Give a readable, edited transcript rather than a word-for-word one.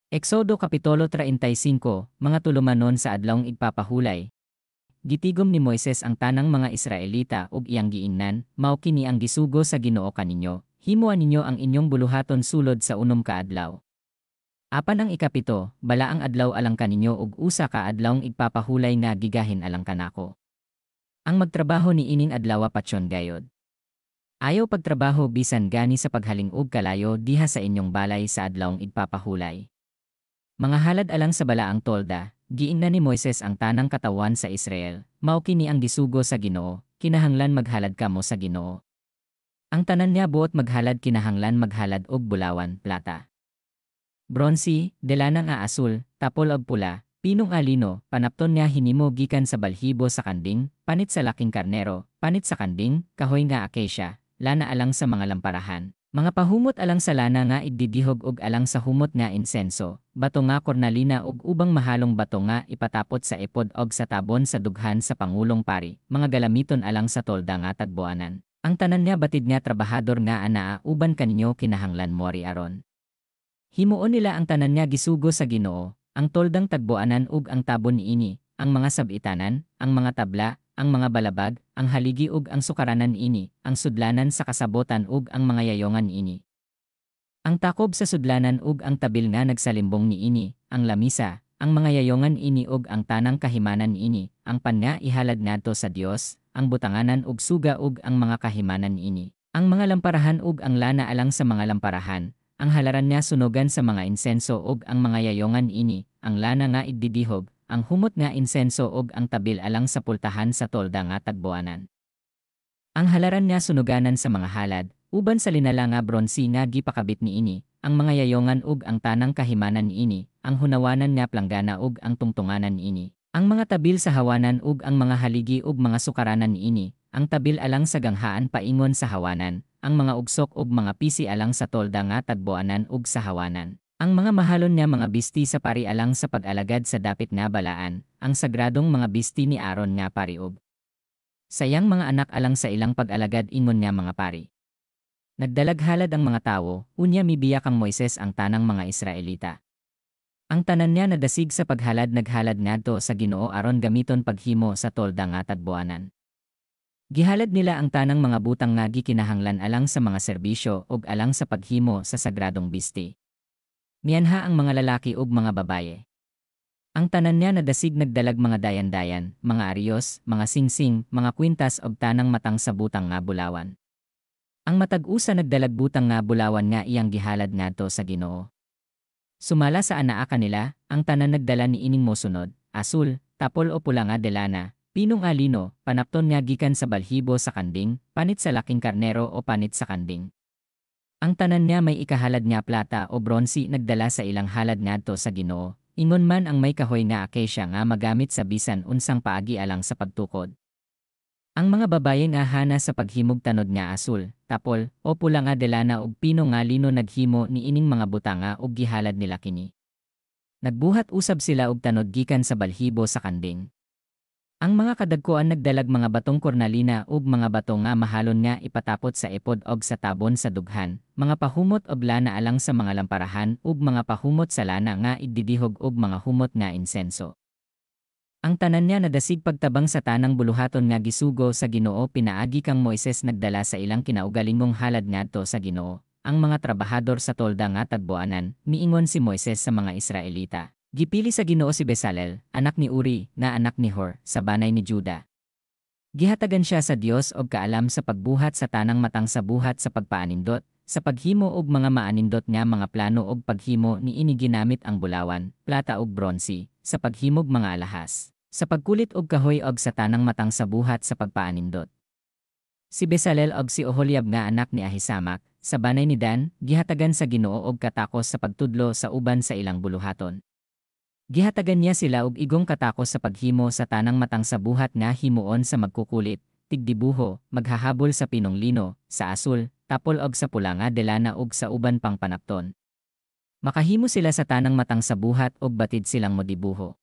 Exodo Kapitulo 35, Mga tulumanon sa Adlawng Igpapahulay. Gitigom ni Moises ang tanang mga Israelita ug iyang giingnan, "Mao kini ang gisugo sa Ginoo kaninyo: Himoa ninyo ang inyong buluhaton sulod sa 6 ka adlaw. Apan ang ikapito, balaang adlaw alang kaninyo ug usa ka adlawng igpapahulay nga gigahin alang kanako. Ang magtrabaho niining adlawa patyon gayod. Ayaw pagtrabaho bisan gani sa paghaling og kalayo diha sa inyong balay sa Adlawng Igpapahulay." Mga halad alang sa balaang tolda. Giingnan ni Moises ang tanang katawhan sa Israel, "Mao kini ang gisugo sa Ginoo: Kinahanglan maghalad kamo sa Ginoo. Ang tanan nga buot maghalad kinahanglan maghalad og bulawan, plata, bronse, delana nga asul, tapol og pula, pino nga lino, panapton nga hinimo gikan sa balhibo sa kanding, panit sa laking karnero, panit sa kanding, kahoy nga acacia, lana alang sa mga lamparahan, mga pahumot alang sa lana nga igdidihog ug alang sa humot nga insenso, bato nga kornalina ug ubang mahalong bato nga ipatapot sa epod og sa tabon sa dughan sa pangulong pari, mga galamiton alang sa tolda nga tagboanan. Ang tanan nga batid nga trabahador nga anaa uban kaninyo kinahanglan moari aron himuon nila ang tanan nga gisugo sa Ginoo: ang toldang tagboanan ug ang tabon niini, ang mga sab-itanan, ang mga tabla, ang mga balabag, ang haligi ug ang sukaranan niini, ang sudlanan sa kasabotan ug ang mga yayongan niini, ang takob sa sudlanan ug ang tabil nga nagsalimbong niini, ang lamisa, ang mga yayongan niini ug ang tanang kahimanan niini, ang pan nga ihalad ngadto sa Dios, ang butanganan og suga ug ang mga kahimanan niini, ang mga lamparahan ug ang lana alang sa mga lamparahan, ang halaran nga sunogan sa mga insenso ug ang mga yayongan niini, ang lana nga igdidihog, ang humot nga insenso ug ang tabil alang sa pultahan sa tolda nga tagboanan, ang halaran nga sunuganan sa mga halad, uban sa linala nga bronse nga gipakabit niini, ang mga yayongan ug ang tanang kahimanan niini, ang hunawanan nga planggana ug ang tungtunganan niini, ang mga tabil sa hawanan ug ang mga haligi ug mga sukaranan niini, ang tabil alang sa ganghaan paingon sa hawanan, ang mga ugsok ug mga pisi alang sa tolda nga tagboanan ug sa hawanan, ang mga mahalon nga mga bisti sa pari alang sa pag-alagad sa dapit nga balaan, ang sagradong mga bisti ni Aaron nga pari ug sa iyang mga anak alang sa ilang pag-alagad ingon nga mga pari. Nagdalag halad ang mga tawo, unya mibiya kang Moises ang tanang mga Israelita. Ang tanan nga nadasig sa paghalad naghalad ngadto sa Ginoo aron gamiton paghimo sa tolda nga tagboanan. Gihalad nila ang tanang mga butang nga gikinahanglan alang sa mga serbisyo ug alang sa paghimo sa sagradong bisti. Mianha ang mga lalaki ug mga babaye. Ang tanan nga nadasig nagdalag mga dayan-dayan, mga ariyos, mga singsing, mga kwintas ug tanang matang sa butang nga bulawan. Ang matag usa nagdalag butang nga bulawan nga iyang gihalad ngadto sa Ginoo. Sumala sa anaa kanila, ang tanan nagdala niining mosunod: asul, tapol o pula nga delana, pino nga lino, panapton nga gikan sa balhibo sa kanding, panit sa laking karnero o panit sa kanding. Ang tanan nga may ikahalad nga plata o bronse nagdala sa ilang halad ngadto sa Ginoo, ingon man ang may kahoy nga acacia nga magamit sa bisan unsang paagi alang sa pagtukod. Ang mga babaye nga hana sa paghimog tanod nga asul, tapol, o pula nga delana ug pino nga lino naghimo niining mga butanga ug gihalad nila kini. Nagbuhat usab sila og tanod gikan sa balhibo sa kanding. Ang mga kadagkoan nagdalag mga batong kornalina ug mga bato nga mahalon nga ipatapot sa epod og sa tabon sa dughan, mga pahumot og lana alang sa mga lamparahan ug mga pahumot sa lana nga igdidihog ug mga humot nga insenso. Ang tanan nga nadasig pagtabang sa tanang buluhaton nga gisugo sa Ginoo pinaagi kang Moises nagdala sa ilang kinaugalingong halad ngadto sa Ginoo. Ang mga trabahador sa tolda nga tagboanan. Miingon si Moises sa mga Israelita, "Gipili sa Ginoo si Bezalel, anak ni Uri, nga anak ni Hur, sa banay ni Juda. Gihatagan siya sa Dios og kaalam sa pagbuhat sa tanang matang sa buhat sa pagpaanindot, sa paghimo og mga maanindot nga mga plano og paghimo niini ginamit ang bulawan, plata ug bronse, sa paghimog mga alahas, sa pagkulit og kahoy og sa tanang matang sa buhat sa pagpaanindot. Si Bezalel og si Oholiab nga anak ni Ahisamak, sa banay ni Dan, gihatagan sa Ginoo og katakos sa pagtudlo sa uban sa ilang buluhaton. Gihatagan niya sila og igong katakos sa paghimo sa tanang matang sa buhat nga himuon sa magkukulit, tigdibuho, maghahabol sa pinong lino, sa asul, tapol og sa pula nga delana ug sa uban pang panapton. Makahimo sila sa tanang matang sa buhat og batid silang modibuho."